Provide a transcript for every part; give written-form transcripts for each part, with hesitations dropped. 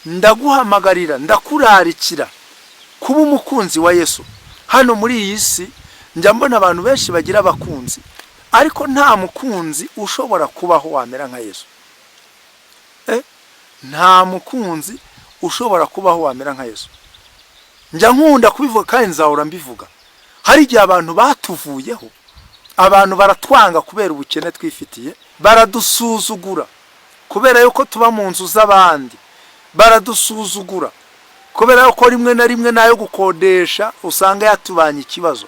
Ndaguhamagarira, ndakurarikira kuba umukunzi wa Yesu. Hano muri iyi si njya mbona abantu benshi bagira abakunzi, ariko nta mukunzi ushobora kubaho wamera nka Yesu. Nta mukunzi ushobora kubaho wamera nka Yesu. Njya nkunda kubivuga kandi nzahora mbivuga. Hari igihe abantu batuvuyeho, abantu baratwanga kubera ubukene twifitiye, baradusuzugura kubera yuko tuba mu nzu z'abandi, baradusuzugura kubera yuko rimwe na rimwe n'ayo gukodesha usanga yatubanye ikibazo.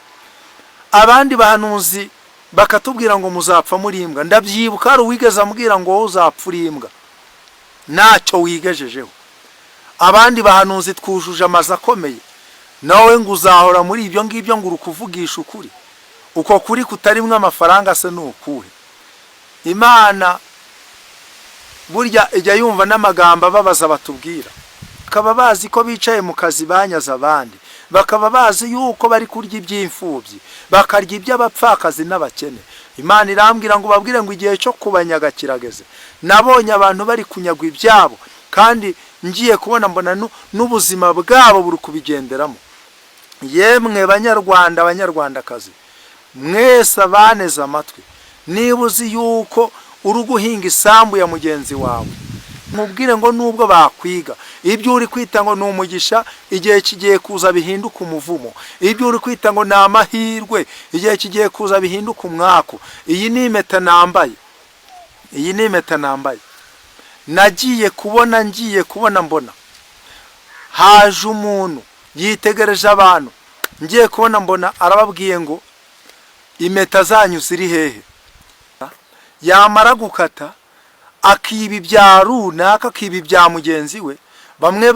Abandi bahanuzi bakatubwira ngo muzapfa muri imbwa. Ndabyibuka hari uwigeze ambwira ngo wowe uzapfa uri imbwa, ntacyo wigejejeho. Abandi bahanuzi twujuje amazu akomeye, nawe ngo uzahora muri ibyo ngibyo, ngo uri kuvugisha ukuri. Uko kuri kutarimwo amafaranga se ni ukuhe? Imana burya ijya yumva n'amagambo ababaza batubwira. Bakaba bazi ko bicaye mu kazi banyaze abandi, bakaba bazi yuko bari kurya iby'imfubyi, bakarya iby'abapfakazi n'abakene. Imana irambwira ngo babwire ngo igihe cyo kubanyaga kirageze. Nabonye abantu bari kunyagwa ibyabo, kandi ngiye kubona mbona n'ubuzima bwabo buri kubigenderamo. Yemwe Banyarwanda, Banyarwandakazi mwese abaneze amatwi, niba uzi yuko uri guhinga isambu ya mugenzi wawe, mubwire ngo nubwo bakwiga ibyo uri kwita ngo ni umugisha, igihe kigiye kuza bihinduka umuvumo. Ibyo uri kwita ngo ni amahirwe, igihe kigiye kuza bihinduka umwaku. Iyi ni impeta nambaye, iyi ni impeta nambaye. Nagiye kubona, ngiye kubona mbona haje umuntu yitegereje abantu, ngiye kubona mbona arababwiye ngo impeta zanyu ziri hehe? Yamara gukata akiba ibya runaka, akiba ibya mugenzi we. Bamwe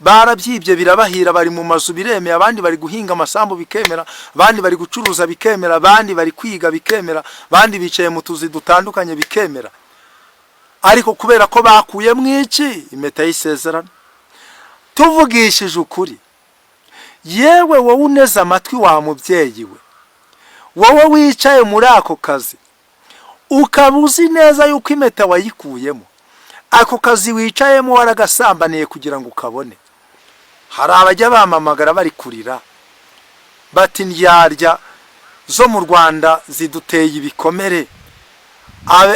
barabyibye birabahira, bari mu mazu biremeye, abandi bari guhinga amasambu bikemera, abandi bari gucuruza bikemera, abandi bari kwiga bikemera, abandi bicaye mu tuzi dutandukanye bikemera. Ariko kubera ko bakuyemo iki? Impeta y'isezerano. Tuvugishije ukuri, yewe wowe uneze amatwi, wa mubyeyi we, wowe wicaye muri ako kazi ukaba uzi neza yuko impeta wayikuyemo, ako kazi wicayemo waragasambaniye kugira ngo ukabone. Hari abajya bamamagara bari kurira bati ndyarya zo mu Rwanda ziduteye ibikomere,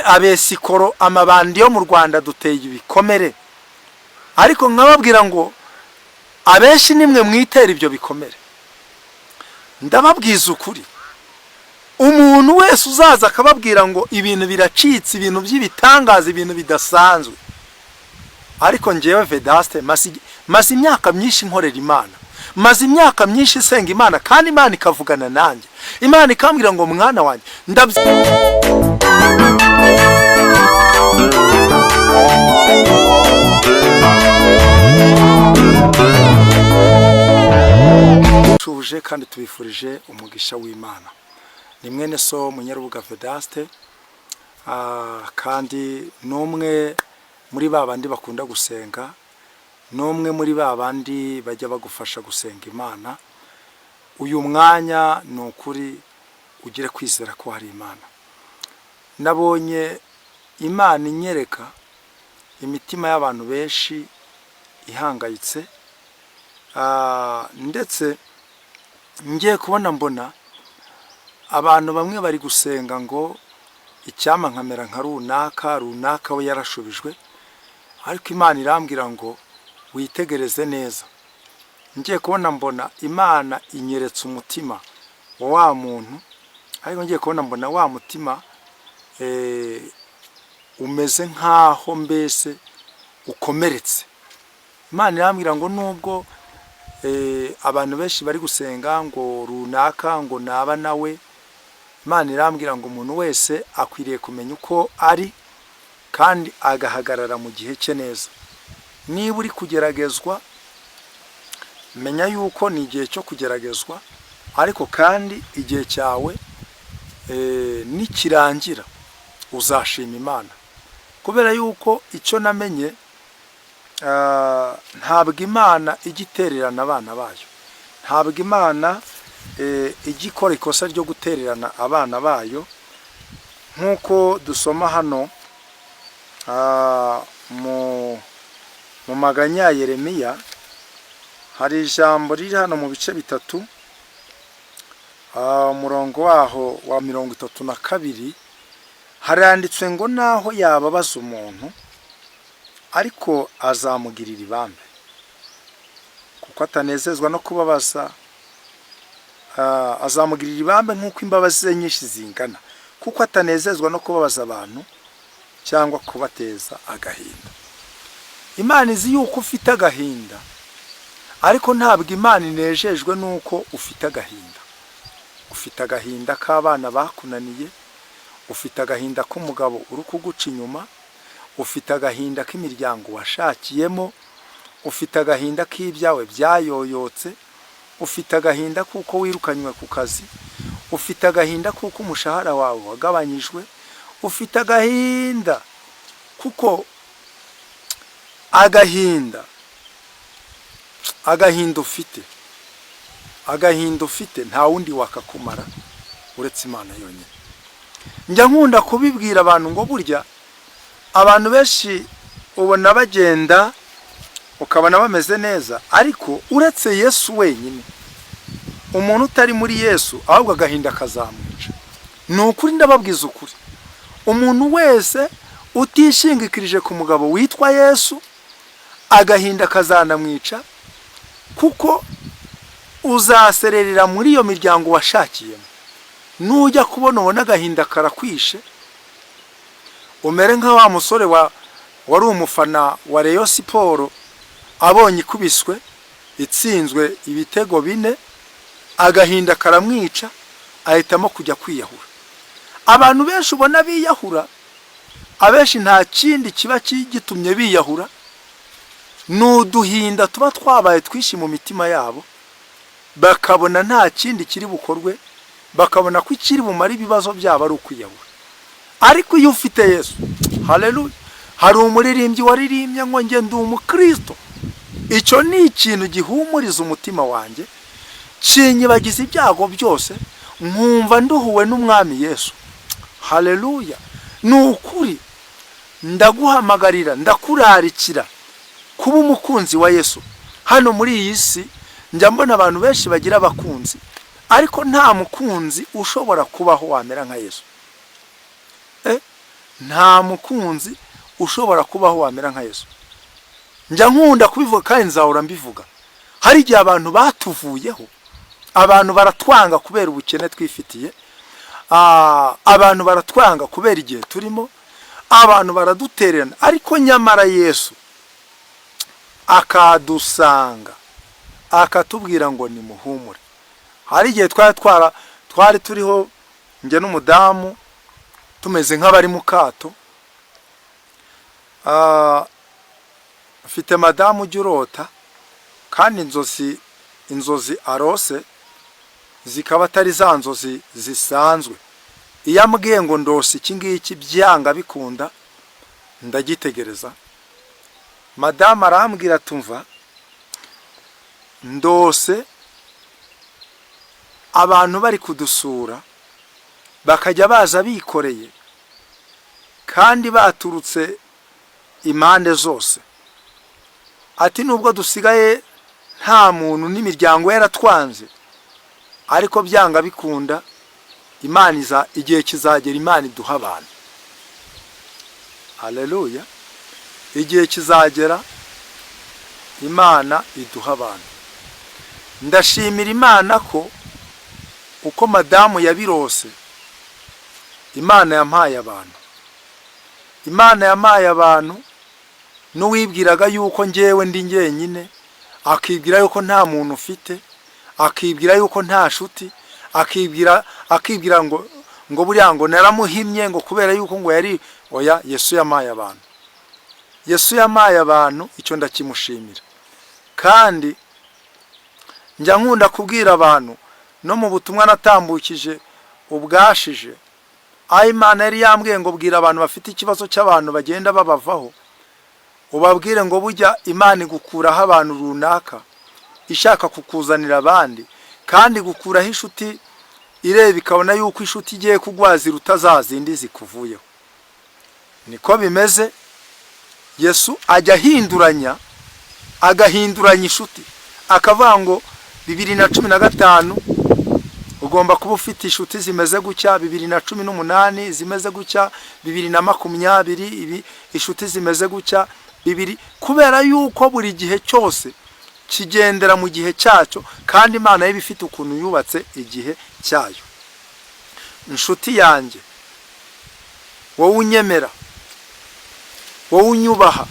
abesikoro, amabandi yo mu Rwanda duteye ibikomere. Ariko nkababwira ngo abenshi nimwe mwitera ibyo bikomere. Ndababwiza ukuri, umuntu wese uzaza akababwira ngo ibintu biracitse, ibintu by'ibitangaza, ibintu bidasanzwe. Ariko ngewe Vedaste maze imyaka myinshi nkorera Imana, maze imyaka myinshi isenga Imana, kandi Imana ikavugana nanjye, Imana ikambwira ngo mwana wanjye ndabye. Tuje kandi tubifurije umugisha w'Imana. Ni mwene so Munyarubuga Vedaste, kandi ni umwe muri ba bandi bakunda gusenga, ni umwe muri ba bandi bajya bagufasha gusenga Imana. Uyu mwanya ni ukuri ugire kwizera ko hari Imana. Nabonye Imana inyereka imitima y'abantu benshi ihangayitse, ndetse ngiye kubona mbona abantu bamwe bari gusenga ngo icyampa nkamera nka runaka, runaka we yarashubijwe. Ariko Imana irambwira ngo witegereze neza. Ngiye kubona mbona Imana inyeretse umutima wa wa muntu, ariko ngiye kubona mbona wa mutima umeze nk'aho mbese ukomeretse. Imana irambwira ngo nubwo abantu benshi bari gusenga ngo runaka ngo naba nawe, Imana irambwira ngo umuntu wese akwiriye kumenya uko ari kandi agahagarara mu gihe cye neza. Niba uri kugeragezwa, menya yuko ni igihe cyo kugeragezwa, ariko kandi igihe cyawe nikirangira uzashima Imana. Kubera yuko icyo namenye, ntabwo Imana ijya itererana abana bayo, ntabwo Imana ijya ikora ikosa ryo gutererana abana bayo. Nk'uko dusoma hano mu Mu maganya ya Yeremiya hari ijambo riri hano mu bice 3, umurongo waho wa 32, haranditswe ngo naho yababaza umuntu ariko azamugirira ibambe, kuko atanezezwa no kubabaza. Azamugirira ibambe nk'uko imbabazi ze nyinshi zingana, kuko atanezezwa no kubabaza abantu cyangwa kubateza agahinda. Imana izi yuko ufite agahinda, ariko ntabwo Imana inejejwe n'uko ufite agahinda. Ufite agahinda k'abana bakunaniye, ufite agahinda k'umugabo uri kuguca inyuma, ufite agahinda k'imiryango washakiyemo, ufite agahinda k'ibyawe byayoyotse, ufite agahinda kuko wirukanywe ku kazi, ufite agahinda kuko umushahara wawe wagabanyijwe, ufite agahinda kuko agahinda ufite nta wundi wakakumara uretse Imana yonyine. Njya nkunda kubibwira abantu ngo burya abantu benshi ubona bagenda ukabona bameze neza, ariko uretse Yesu wenyine, umuntu utari muri Yesu ahubwo agahinda kazamwica. Ni ukuri, ndababwiza ukuri, umuntu wese utishingikirije ku mugabo witwa Yesu agahinda kazanamwica, kuko uzasererera muri iyo miryango washakiyemo. Nujya kubona ubona agahinda karakwishe, umere nka wa musore wari umufana wa Rayon Sport, abonye ikubiswe itsinzwe ibitego 4, agahinda karamwica, ahitamo kujya kwiyahura. Abantu benshi ubona biyahura, abenshi nta kindi kiba gitumye biyahura, ni uduhinda tuba twabaye twinshi mu mitima yabo, bakabona nta kindi kiri bukorwe, bakabona ko ikiri bumare ibibazo byabo ari ukwiyahura. Ariko iyo ufite Yesu, haleluya! Hari umuririmbyi waririmbye ngo njye ndi umukristo, icyo ni ikintu gihumuriza umutima wanjye, kinyibagiza ibyago byose, nkumva nduhuwe n'umwami Yesu. Haleluya! Ni ukuri, ndaguhamagarira, ndakurarikira kuba umukunzi wa Yesu. Hano muri iyi si njya mbona abantu benshi bagira abakunzi, ariko nta mukunzi ushobora kubaho wamera nka Yesu. Nta mukunzi ushobora kubaho wamera nka Yesu. Njya nkunda kubivuga kandi nzahora mbivuga. Hari igihe abantu batuvuyeho, abantu baratwanga kubera ubukene twifitiye, abantu baratwanga kubera igihe turimo, abantu baradutererana, ariko nyamara Yesu akadusanga akatubwira ngo nimuhumure. Hari igihe twari turiho njye n'umudamu tumeze nk'abari mu kato. Mfite madamu ujya urota, kandi inzozi arose zikaba atari za nzozi zisanzwe. Iyo ambwiye ngo ndose iki ngiki, byanga bikunda ndagitegereza. Madamu arambwira, tumva ndose abantu bari kudusura, bakajya baza bikoreye kandi baturutse impande zose. Ati nubwo dusigaye nta muntu n'imiryango yaratwanze, ariko byanga bikunda Imana iza igihe kizagera Imana iduha abantu. Haleluya! Igihe kizagera Imana iduha abantu. Ndashimira Imana ko uko madamu yabirose, Imana yampaye abantu. Imana yampaye abantu. N'uwibwiraga yuko ngewe ndi njyenyine, akibwira yuko nta muntu ufite, akibwira yuko nta nshuti, akibwira ngo buriya ngo naramuhimye, ngo kubera yuko ngo yari oya, Yesu yampaye abantu. Yesu yampaye abantu, icyo ndakimushimira. Kandi njya nkunda kubwira abantu no mu butumwa natambukije ubwashije, aho Imana yari yambwiye ngo bwira abantu bafite ikibazo cy'abantu bagenda babavaho, ubabwire ngo burya Imana igukuraho abantu runaka ishaka kukuzanira abandi, kandi igukuraho inshuti ireba ikabona yuko inshuti igiye kugwazira utazazindi zikuvuyeho. Niko bimeze, Yesu ajya ahinduranya. Agahinduranya inshuti, akavuga ngo 2015 ugomba kuba ufite inshuti zimeze gutya, 2018 zimeze gutya, 2020 ibi inshuti zimeze gutya, bibiri, kubera yuko buri gihe cyose kigendera mu gihe cyacyo, kandi Imana yo ifite ukuntu yubatse igihe cyayo. Inshuti yanjye, wowe unyemera, wowe unyubaha,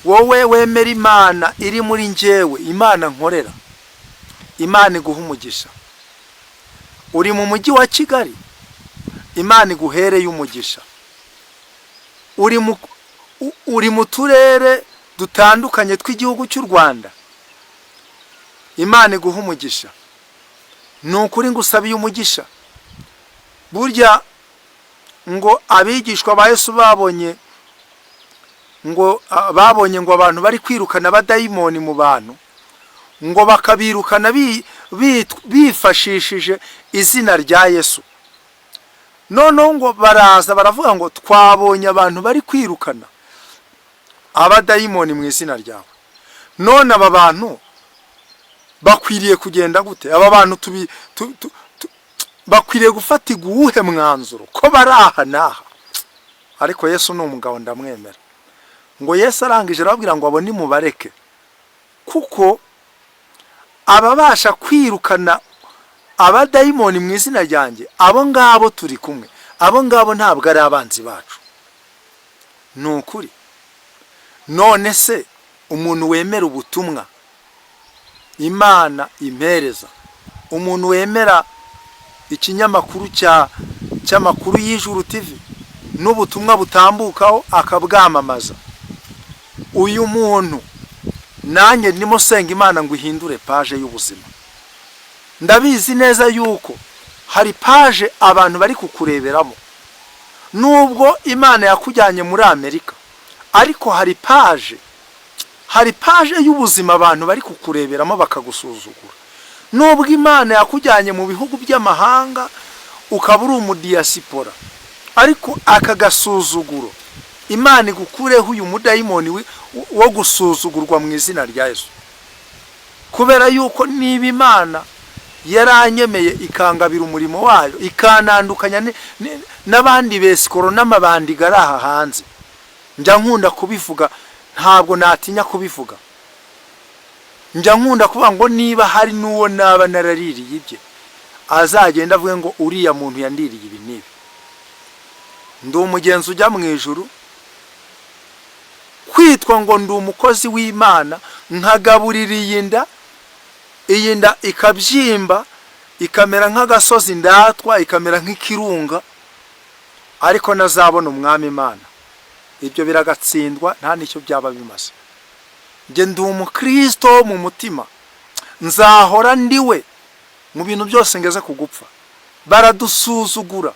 wowe wemera Imana iri muri njyewe, Imana nkorera, Imana iguha umugisha. Uri mu mujyi wa Kigali, Imana iguhereye umugisha. Uri mu turere dutandukanye tw'igihugu cy'u Rwanda, Imana iguha umugisha. Ni ukuri ngusabiye umugisha. Burya ngo abigishwa ba Yesu babonye ngo abantu bari kwirukana abadayimoni mu bantu, ngo bakabirukana bifashishije izina rya Yesu. Noneho ngo baraza baravuga ngo: "Twabonye abantu bari kwirukana abadayimoni mu izina ryawe. None aba bantu bakwiriye kugenda gute? Aba bantu bakwiriye gufatirwa uwuhe mwanzuro ko bari aha n'aha?" Ariko Yesu ni umugabo, ndamwemera. Ngo Yesu arangije arababwira ngo: "Abo nimubareke, kuko ababasha kwirukana abadayimoni mu izina ryanjye, abo ngabo turi kumwe, abo ngabo ntabwo ari abanzi bacu." Ni ukuri. None se umuntu wemera ubutumwa Imana impereza, umuntu wemera ikinyamakuru cy'amakuru y'Ijuru TV n'ubutumwa butambukaho akabwamamaza, uyu muntu nanjye ndimo senga Imana ngo ihindure page y'ubuzima. Ndabizi neza yuko hari page abantu bari kukureberamo. Nubwo Imana yakujyanye muri Amerika, ariko hari page y'ubuzima abantu bari kukureberamo bakagusuzugura. Nubwo Imana yakujyanye mu bihugu by'amahanga ukaba uri umudiyasipora, ariko aka gasuzuguro, Imana igukureho uyu mudayimoni wo gusuzugurwa mu izina rya Yesu. Kubera yuko niba Imana yaranyemeye, ikangabira umurimo wayo, ikanandukanya n'abandi besikoro n'amabandi gari aha hanze, njya nkunda kubivuga, ntabwo natinya kubivuga, njya nkunda kuvuga ngo niba hari n'uwo naba naraririye ibye, azagenda avuge ngo: "Uriya muntu yandiriye ibi n'ibi." Ndi umugenzi ujya mu ijuru. Kwitwa ngo ndi umukozi w'Imana, nkagaburira iyi nda, iyi nda ikabyimba, ikamera nk'agasozi ndatwa, ikamera nk'ikirunga, ariko nazabona Umwami Imana, ibyo biragatsindwa, nta n'icyo byaba bimaze. Njye ndi umukristo mu mutima, nzahora ndiwe mu bintu byose ngeze ku gupfa. Baradusuzugura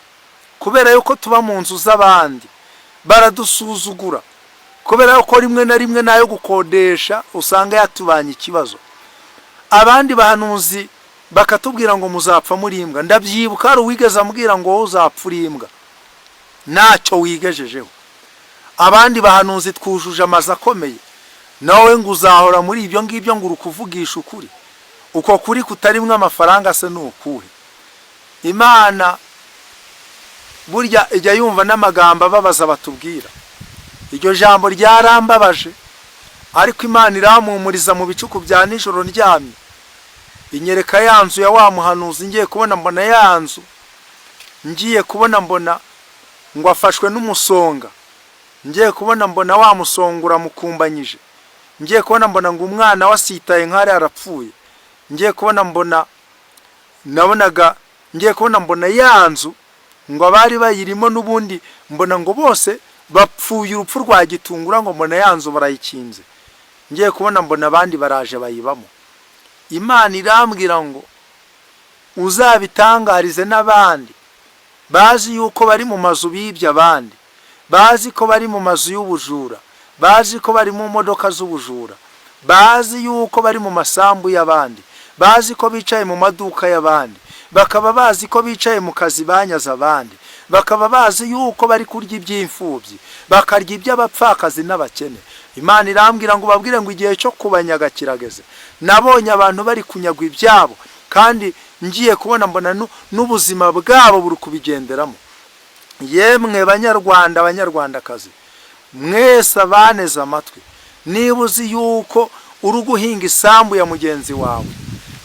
kubera yuko tuba mu nzu z'abandi, baradusuzugura kubera yuko rimwe na rimwe n'ayo gukodesha usanga yatubanye ikibazo. Abandi bahanuzi bakatubwira ngo: "Muzapfa muri imbwa." Ndabyibuka hari uwigeze ambwira ngo: "Wowe uzapfa uri imbwa, ntacyo wigejejeho." Abandi bahanuzi twujuje amazu akomeye, nawe ngo uzahora muri ibyo ngibyo, ngo uri kuvugisha ukuri. Uko kuri kutarimwo amafaranga se ni ukuhe? Imana burya ijya yumva n'amagambo ababaza batubwira. Iryo jambo ryarambabaje, ariko Imana irampumuriza. Mu bicuku bya nijoro ndyamye, inyereka ya nzu ya wa muhanuzi. Ngiye kubona mbona ya nzu, ngiye kubona mbona ngo afashwe n'umusonga, ngiye kubona mbona wa musonga uramukumbanyije, ngiye kubona mbona ngo umwana we asitaye nk'ari arapfuye, ngiye kubona mbona nabonaga, ngiye kubona mbona ya nzu ngo abari bayirimo n'ubundi mbona ngo bose bapfuye urupfu rwa gitungura, ngo mbona ya nzu barayikinze, ngiye kubona mbona abandi baraje bayibamo. Imana irambwira ngo: "Uzabitangarize n'abandi bazi yuko bari mu mazu bibye abandi, bazi ko bari mu mazu y'ubujura, bazi ko bari mu modoka z'ubujura, bazi yuko bari mu masambu y'abandi, bazi ko bicaye mu maduka y'abandi, bakaba bazi ko bicaye mu kazi banyaze abandi, Bakaba bazi yuko bari kurya iby'imfubyi, bakarya iby'abapfakazi n'abakene. Imana irambwira ngo ubabwire ngo igihe cyo kubanyaga kirageze. Nabonye abantu bari kunyagwa ibyabo, kandi ngiye kubona mbona n'ubuzima bwabo buri kubigenderamo. Yemwe Banyarwanda, Abanyarwandakazi mwese abaneze amatwi, niba uzi yuko uri guhinga isambu ya mugenzi wawe,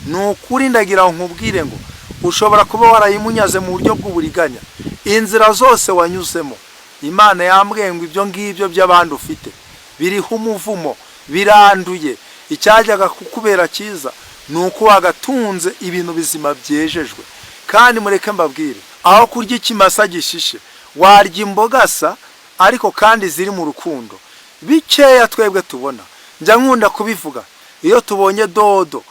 ni ukuri ndagira ngo nkubwire ngo ushobora kuba warayimunyaze mu buryo bw'uburiganya, inzira zose wanyuzemo. Imana yambwiye ngo ibyo ngibyo by'abandi ufite biriho umuvumo, biranduye. Icyajyaga kukubera cyiza ni uko wagatunze ibintu bizima byejejwe. Kandi mureke mbabwire, aho kurya ikimasa gishishe warya imboga sa, ariko kandi ziri mu rukundo. Bikeya twebwe tubona, njya nkunda kubivuga, iyo tubonye dodo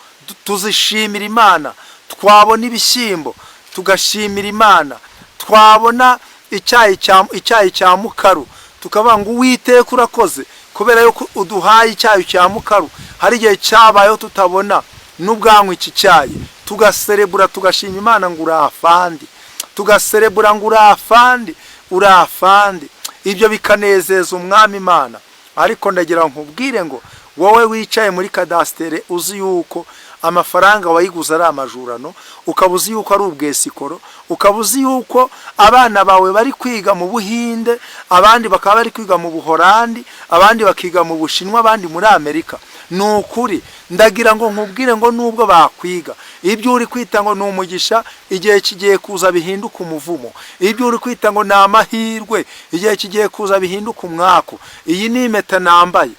tuzishimira Imana, twabona ibishyimbo tugashimira Imana, twabona icyayi cya mukaru tukavuga ngo "Uwiteka, urakoze kubera yuko uduhaye icyayi cya mukaru." Hari igihe cyabayeho tutabona n'ubwanywa iki cyayi, tugaserebura, tugashima Imana ngo "Urafandi", tugaserebura ngo "Urafandi, urafandi". Ibyo bikanezeza Umwami Imana. Ariko ndagira ngo nkubwire ngo wowe wicaye muri kadasitere, uzi yuko amafaranga wayiguze ari amajurano, ukaba uzi yuko ari ubwesikoro, ukaba uzi yuko abana bawe bari kwiga mu Buhinde, abandi bakaba bari kwiga mu Buhorandi, abandi bakiga mu Bushinwa, abandi muri Amerika, ni ukuri ndagira ngo nkubwire ngo nubwo bakwiga, ibyo uri kwita ngo ni umugisha, igihe kigiye kuza bihinduka umuvumo. Ibyo uri kwita ngo ni amahirwe, igihe kigiye kuza bihinduka umwaku. Iyi ni impeta nambaye,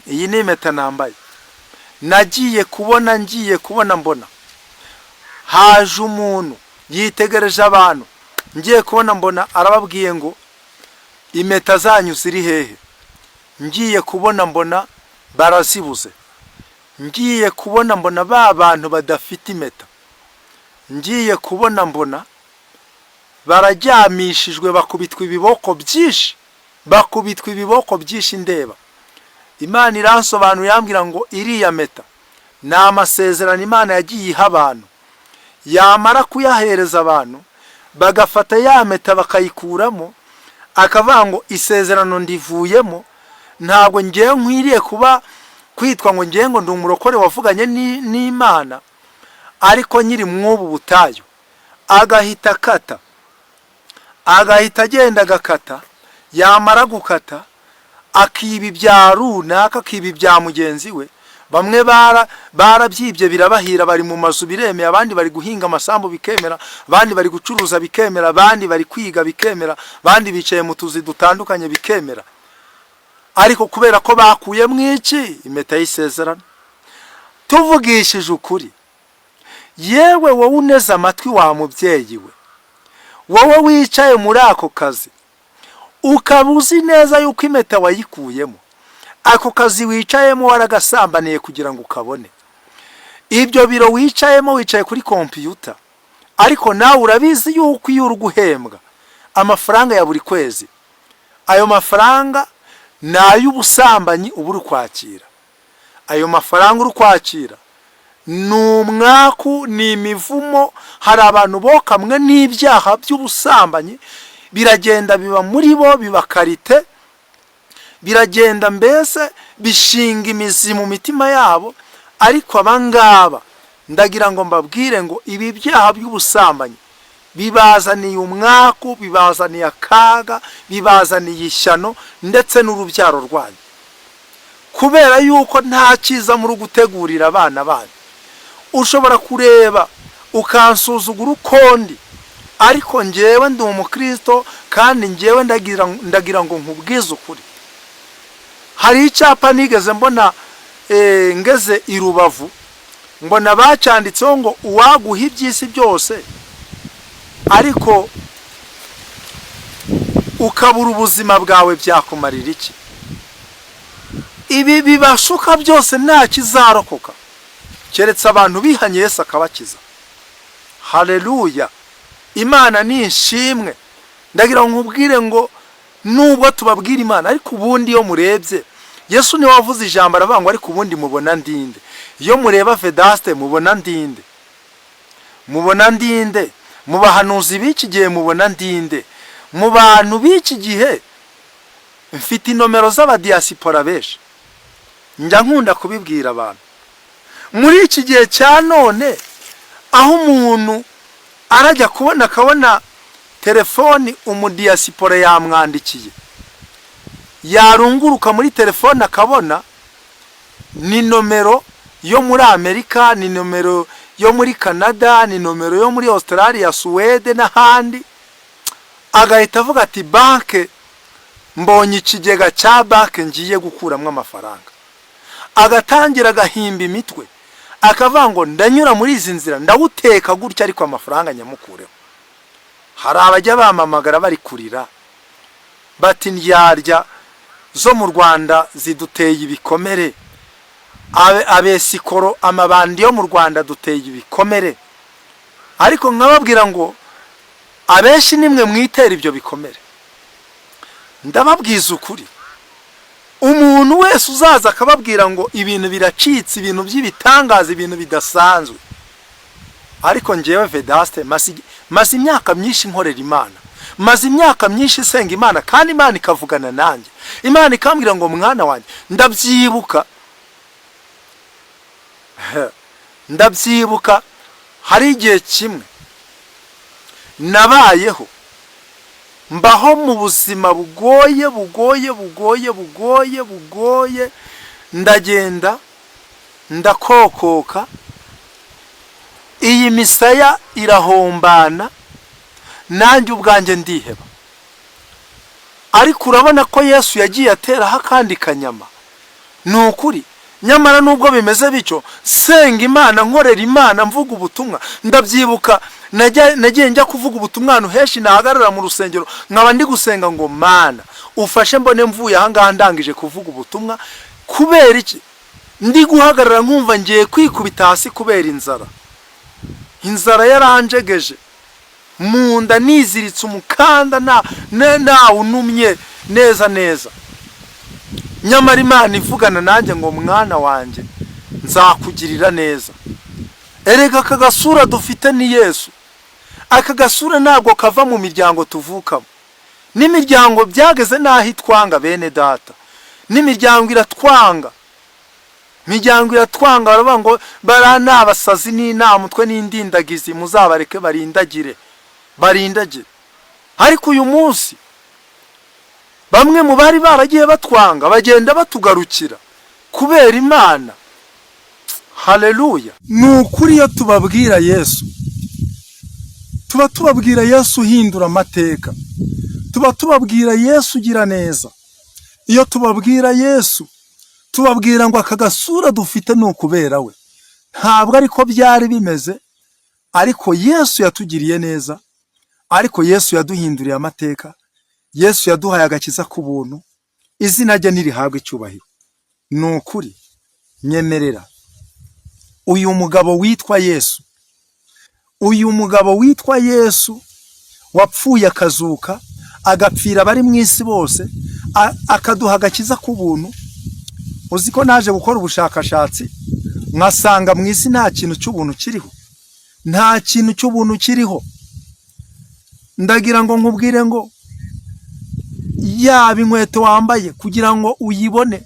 iyi ni impeta nambaye. Nagiye kubona, ngiye kubona mbona haje umuntu yitegereje abantu. Ngiye kubona mbona arababwiye ngo "Impeta zanyu ziri hehe?" Ngiye kubona mbona barazibuze. Ngiye kubona mbona ba bantu badafite impeta, ngiye kubona mbona bararyamishijwe, bakubitwa ibiboko byinshi, bakubitwa ibiboko byinshi ndeba. Imana iransobanura, irambwira ngo iriya mpeta ni amasezerano Imana yagiye iha abantu. Yamara kuyahereza abantu, bagafata ya mpeta bakayikuramo, akavuga ngo "Isezerano ndivuyemo, ntabwo ngewe nkwiriye kuba kwitwa ngo ngewe ngo ndi umurokore wavuganye n'Imana ariko nyiri mw'ubu butayu." Agahita akata, agahita agenda agakata. Yamara gukata, akiba ibya runaka, akiba ibya mugenzi we. Bamwe barabyibye birabahira, bari mu mazu biremeye, abandi bari guhinga amasambu bikemera, abandi bari gucuruza bikemera, abandi bari kwiga bikemera, abandi bicaye mu tuzi dutandukanye bikemera. Ariko kubera ko bakuyemo iki? Impeta y'isezerano. Tuvugishije ukuri, yewe wowe uneze amatwi, wa mubyeyi we, wowe wicaye muri ako kazi, ukaba uzi neza yuko impeta wayikuyemo, ako kazi wicayemo waragasambaniye kugira ngo ukabone, ibyo biro wicayemo wicaye kuri kompiyuta, ariko nawe urabizi yuko iyo uri guhembwa amafaranga ya buri kwezi, ayo mafaranga ni ay'ubusambanyi uba uri kwakira. Ayo mafaranga uri kwakira ni umwaku, ni imivumo. Hari abantu bokamwe n'ibyaha by'ubusambanyi, biragenda biba muri bo, biba karite, biragenda mbese bishinga imizi mu mitima yabo. Ariko abangaba ndagira ngo mbabwire ngo ibi byaha by'ubusambanyi bibazaniye umwaku, bibazaniye akaga, bibazaniye ishyano ndetse n'urubyaro rwanyu, kubera yuko nta cyiza muri gutegurira abana banyu. Ushobora kureba ukansuzugura uko ndi, ariko ngewe ndi umukristo, kandi ngewe ndagira ngo nkubwize ukuri. Hari icyapa nigeze mbona ngeze i Rubavu, mbona bacyanditseho ngo "Uwaguha iby'isi byose ariko ukabura ubuzima bwawe byakumarira iki?" Ibi bibashuka byose nta kizarokoka keretse abantu bihanye, Yesu akabakiza. Haleluya, Imana ni ishimwe. Ndagira ngo nkubwire ngo nubwo tubabwira Imana, ariko ubundi iyo murebye, Yesu niwe wavuze ijambo, aravuga ngo "Ariko ubundi mubona ndinde? Iyo mureba Vedaste mubona ndinde? Mubona ndinde? Mu bahanuzi b'iki gihe mubona ndinde?" Mu bantu b'iki gihe, mfite inomero z'abadiyasipora benshi, njya nkunda kubibwira abantu. Muri iki gihe cya none, aho umuntu arajya kubona akabona telefoni umudiyasipora yamwandikiye, yarunguruka muri telefone akabona ni nomero yo muri Amerika, ni nomero yo muri Canada, ni nomero yo muri Australia, Suwede n'ahandi, agahita avuga ati: "Banke, mbonye ikigega cya banke ngiye gukuramo amafaranga." Agatangira agahimba imitwe, akavuga ngo: "Ndanyura muri izi nzira, ndawuteka gutya, ariko amafaranga nyamukureho." Hari abajya bamamagara bari kurira bati: "Ndyarya zo mu Rwanda ziduteye ibikomere, abesikoro, amabandi yo mu Rwanda duteye ibikomere." Ariko nkababwira ngo abenshi nimwe mwitera ibyo bikomere. Ndababwiza ukuri, umuntu wese uzaza akababwira ngo ibintu biracitse, ibintu by'ibitangaza, ibintu bidasanzwe. Ariko ngewe Vedaste maze imyaka myinshi nkorera Imana, maze imyaka myinshi isenga Imana, kandi Imana ikavugana nanjye, Imana ikambwira ngo: "Mwana wanjye." Ndabyibuka, hari igihe kimwe nabayeho, mbaho mu buzima bugoye, bugoye, bugoye, bugoye, bugoye. Ndagenda ndakokoka, iyi misaya irahombana, nanjye ubwanjye ndiheba. Ariko urabona ko Yesu yagiye ateraho akandi kanyama. Ni ukuri, nyamara nubwo bimeze bityo, senga Imana, nkorera Imana, mvuga ubutumwa. Ndabyibuka, nagiye njya kuvuga ubutumwa ahantu henshi, nahagarara mu rusengero nkaba ndi gusenga ngo: "Mana, ufashe mbone mvuye ahangaha ndangije kuvuga ubutumwa." Kubera iki? Ndi guhagarara nkumva ngiye kwikubita hasi kubera inzara. Inzara yaranjegeje mu nda, niziritse umukanda, nawunumye neza neza. Nyamara Imana ivugana nanjye ngo: "Mwana wanjye, nzakugirira neza." Erega aka gasura dufite ni Yesu. Aka gasura ntabwo kava mu miryango tuvukamo. N'imiryango byageze n'aho itwanga, bene data. N'imiryango iratwanga, imiryango iratwanga. Baravuga ngo bara ni abasazi n'inamutwe n'indindagizi, muzabareke barindagire, barindagire. Ariko uyu munsi bamwe mu bari baragiye batwanga bagenda batugarukira kubera Imana. Haleluya! Ni ukuri, iyo tubabwira Yesu, tuba tubabwira Yesu uhindura amateka, tuba tubabwira Yesu ugira neza. Iyo tubabwira Yesu, tubabwira ngo aka gasura dufite ni ukubera we. Ntabwo ariko byari bimeze, ariko Yesu yatugiriye neza, ariko Yesu yaduhinduriye amateka, Yesu yaduhaye agakiza k'ubuntu. Izina rye ntirihabwe icyubahiro. Ni ukuri, nyemerera uyu mugabo witwa Yesu, uyu mugabo witwa Yesu wapfuye akazuka, agapfira abari mu isi bose, akaduha agakiza k'ubuntu. Uzi ko naje gukora ubushakashatsi nkasanga mu isi nta kintu cy'ubuntu kiriho? Nta kintu cy'ubuntu kiriho. Ndagira ngo nkubwire ngo yaba inkweto wambaye, kugira ngo uyibone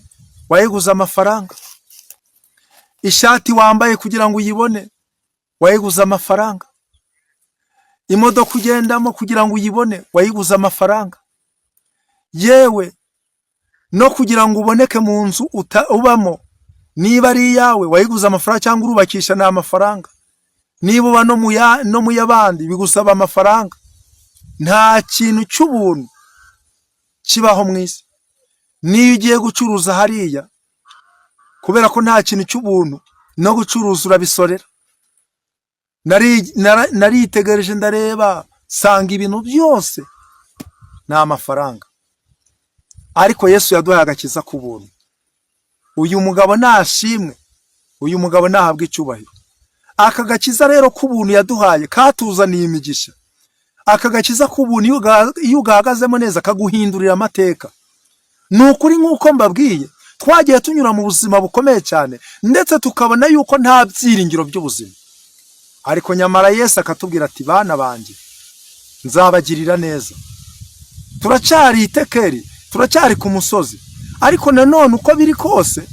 wayiguze amafaranga. Ishati wambaye, kugira ngo uyibone wayiguze amafaranga. Imodoka ugendamo, kugira ngo uyibone wayiguze amafaranga. Yewe, no kugira ngo uboneke mu nzu ubamo, niba ari iyawe wayiguze amafaranga, cyangwa urubakisha ni amafaranga, niba uba no mu y'abandi bigusaba amafaranga. Nta kintu cy'ubuntu kibaho mu isi. Niyo ugiye gucuruza hariya, kubera ko nta kintu cy'ubuntu, no gucuruza urabisorera. Naritegereje, ndareba, sanga ibintu byose ni amafaranga. Ariko Yesu yaduhaye agakiza k'ubuntu. Uyu mugabo nashimwe, uyu mugabo nahabwa icyubahiro. Aka gakiza rero k'ubuntu yaduhaye katuzaniye imigisha. Aka gakiza k'ubuntu, iyo ugahagazemo neza, kaguhindurira amateka. Ni ukuri, nk'uko mbabwiye, twagiye tunyura mu buzima bukomeye cyane, ndetse tukabona yuko nta byiringiro by'ubuzima. Ariko nyamara Yesu akatubwira ati: "Bana banjye, nzabagirira neza." Turacyari itekeri, turacyari ku musozi. Ariko nanone uko biri kose,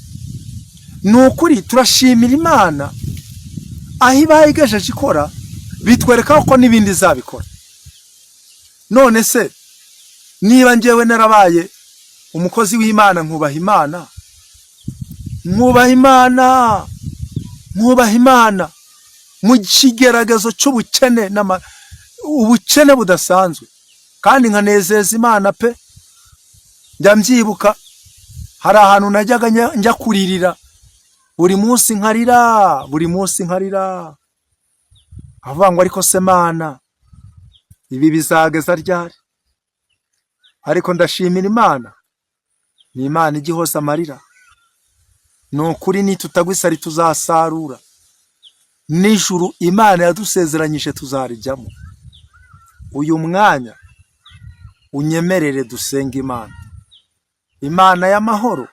ni ukuri turashimira Imana aho ibaye igejeje ikora, bitwereka ko n'ibindi izabikora. None se niba njyewe narabaye umukozi w'Imana, nkubaha Imana, nkubaha Imana, nkubaha Imana mu kigeragezo cy'ubukene, ubukene budasanzwe, kandi nkanezeza Imana pe. Njya mbyibuka, hari ahantu najyaga njya kuririra buri munsi, nkarira buri munsi, nkarira, avuga ngo: "Ariko se Mana, ibi bizageza ryari?" Ariko ndashimira Imana, ni Imana ijya ihoza amarira. Ni ukuri, nitutagwa isari tuzasarura. Nijuru Imana yadusezeranyije tuzarijyamo. Uyu mwanya unyemerere dusenga Imana. Imana y'amahoro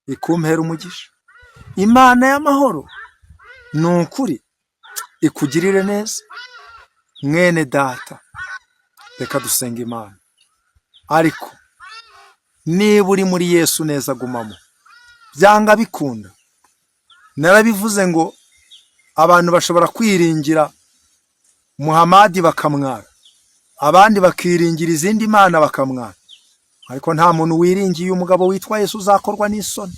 ikumpera umugisha. Imana y'amahoro, ni ukuri, ikugirire neza, mwene data. Reka dusenga Imana. Ariko niba uri muri Yesu neza, gumamo, byanga bikunda. Narabivuze ngo abantu bashobora kwiringira Muhamadi bakamwara, abandi bakiringira izindi mana bakamwara, ariko nta muntu wiringiye umugabo witwa Yesu uzakorwa n'isoni.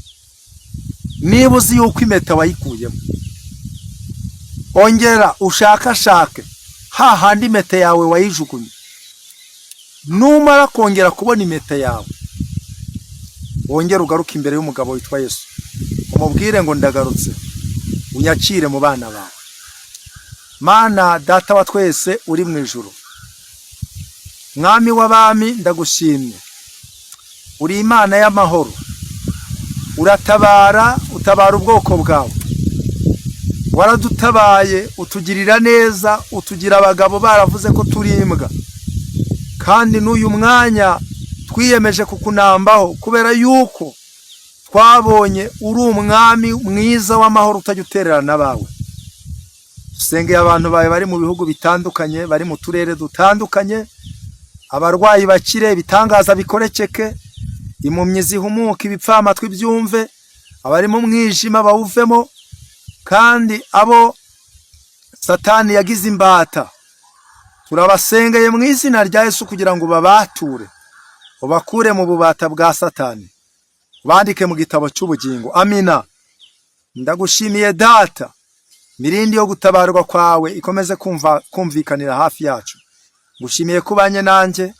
Niba uzi yuko impeta wayikuyemo, ongera ushakashake hahandi impeta yawe wayijugunye. Numara kongera kubona impeta yawe, wongere ugaruke imbere y'umugabo witwa Yesu, umubwire ngo: "Ndagarutse, unyakire mu bana bawe." Mana Data wa twese uri mu ijuru, Mwami w'abami, ndagushimye. Uri Imana y'amahoro, uratabara, utabara ubwoko bwawe. Waradutabaye, utugirira neza, utugira abagabo baravuze ko turi imbwa. Kandi n'uyu mwanya twiyemeje kukunambaho, kubera yuko twabonye uri umwami mwiza w'amahoro, utajya utererana abawe. Dusengeye abantu bawe bari mu bihugu bitandukanye, bari mu turere dutandukanye. Abarwayi bakire, ibitangaza bikorekeke, impumyi zihumuke, ibipfamatwi byumve, abari mu mwijima bawuvemo, kandi abo Satani yagize imbata, turabasengeye mu izina rya Yesu kugira ngo babature, ubakure mu bubata bwa Satani, bandike mu gitabo cy'ubugingo. Amina. Ndagushimiye Data, mirindi yo gutabarwa kwawe ikomeze kumva kumvikanira hafi yacu. Ngushimiye ko ubanye nanjye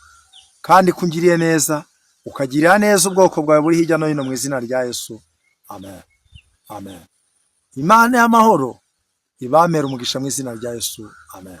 kandi kungiriye neza, ukagirira neza ubwoko bwawe buri hirya no hino, mu izina rya Yesu, amen, amen. Imana y'amahoro ibamera umugisha mu izina rya Yesu, amen.